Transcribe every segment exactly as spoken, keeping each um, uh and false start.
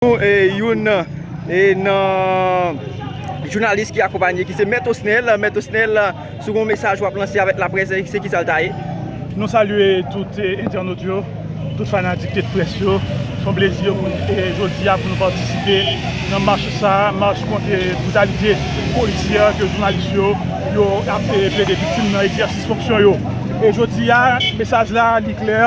Nou, e, youn, e, nan jounalis ki akonpanye, ki se Mèt Osnel. Mèt Osnel, si w gen yon mesaj w ap lanse avèk laprès, se ki sa l ta ye? Nou salye tout, e, entènot yo, tout fanatik Tèt Près yo. Se yon plezi pou n, e, jodi a pou nou patisipe nan mach sa a, mach kont, e, britalite polisyè ke jounalis yo, yo ap, e, plede viktim nan egzèsis fonksyon yo. E jodi a, mesaj la, li klè.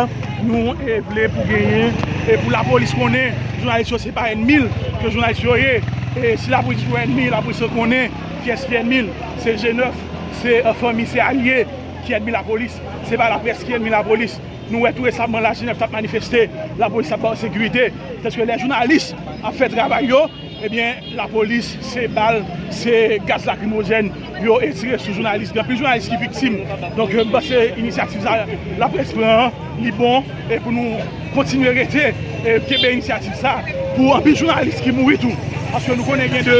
Nou, e, vle pou genyen, e pou lapolis konnen, jounalis yo se pa ènmi l ke jounalis yo ye. E si lapolis jwe ènmi, lapolis yo konnen kiyès ki ènmi l. Se G nèf, se, e, fanmi, se alye ki ènmi lapolis. Se pa laprès ki ènmi lapolis. Nou wè tou resèman la, G nèf t ap manifeste, lapolis t ap ba yo sekirite. Tandis ke lè jounalis ap fè travay yo, ebyen, lapolis, se bal, se gaz lakrimojèn, yo, e, tire sou jounalis. Gen anpil jounalis ki viktim. Donk, e, m panse inisyativ sa laprès pran an, li bon, e pou nou kontinye rete, e, kenbe inisyativ sa pou anpil jounalis ki mouri tou. Paske nou konnen gen de,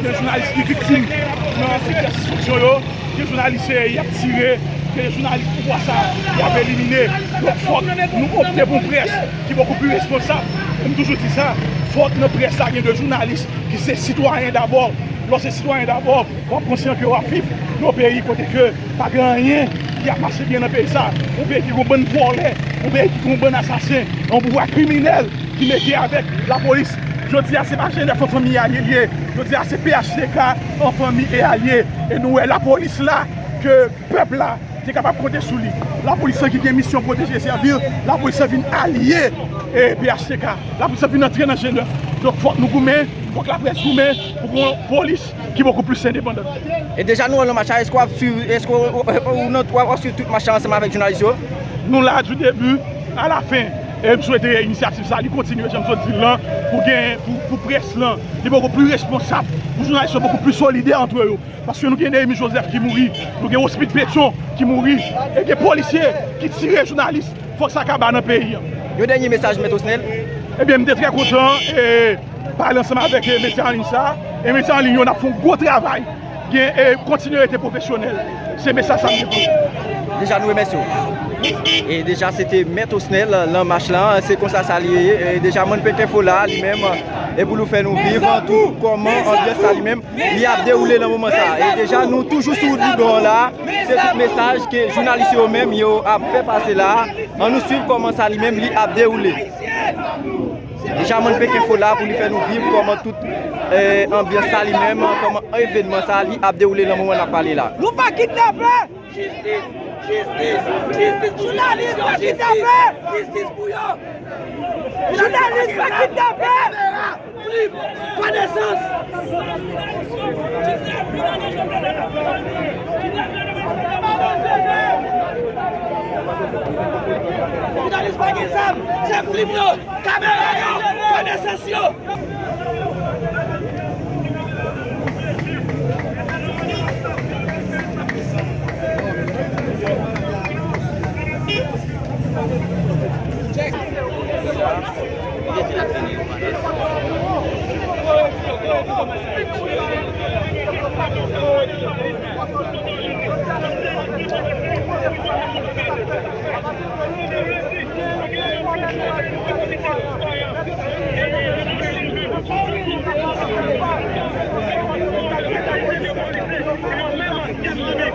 de jounalis ki viktim nan egzèsis fonksyon yo. Gen jounalis, e, y ap tire, gen jounalis pouvwa sa y ap elimine. Donk, fòk nou opte pou yon près ki bokou pli responsab. E m toujou di sa, fòk nan près la gen de jounalis ki se sitwayen dabò. Lè w se sitwayen dabò, w ap konsyan ke w ap viv nan yon peyi kote ke pa gen anyen ki ap mache byen nan peyi sa. Yon peyi ki gen yon bann vòlè, yon peyi ki gen yon bann asasen, yon pouvwa kriminèl ki mete avèk lapolis. Jodi a, se pa G nèf an fanmi alye l ye. Jodi a, se P H T K an fanmi e alye. E nou wè lapolis la, ke pèp la te kapab konte sou li. Lapolis lan ki gen misyon pwoteje e sèvi l, lapolis lan vin alye, e, P H T K. Lapolis lan vin antre nan G nèf. Donk, fòk nou goumen, fòk laprès goumen pou gen yon polis ki bokou plis endepandan. E deja nou wè nan mach la, èske w ap swiv, èske w, w, w, w, w ap swiv tout mach la ansanm avèk jounalis yo? Nou la du début à la fin. E m swete inisyativ sa, li kontinye, jan m sot di l lan, pou gen, pou, pou près lan, li bokou pli responsab, pou jounalis yo bokou pli solidè antre yo. Paske nou gen Néhémy Joseph ki mouri, nou gen Rospide Pétion ki mouri, e gen polisye ki tire jounalis. Fòk sa kaba nan peyi a. Yon dènye mesaj, Mèt Osnel. Ebyen, m te trè kontan, e, pale ansanm avèk, e, medya an liy sa. E medya an liy yo, n ap fè yon gwo travay. Gen, e, kontinye rete pwofesyonèl. Se mesaj sa m gen pou yo. Deja, nou remèsye w. E deja, se te Mèt Osnel lan mach lan. Se konsa sa li ye. E deja, Mann Pèk Enfo la, li menm, e pou l fè nou viv tou kòman anbyans sa li menm li ap dewoule nan moman sa. E deja, nou toujou sou wout Boudon an la. Se tout mesaj ke jounalis yo menm yo ap fè pase la. Ann nou swiv kòman sa li menm li ap dewoule. Deja, Mann Pèk Enfo la pou li fè nou viv kòman tout, e, anbyans sa li menm, kòman evènman sa li ap dewoule nan moman n ap pale la. Nou pa kidnapè! Jistis! Jistis! Jistis! Jounalis pa kidnapè! Jistis pou yo! Jounalis pa kidnapè! Plim! Konesans! Jounalis pa gen zam! Se plim yo! Kamera yo! Konesans yo!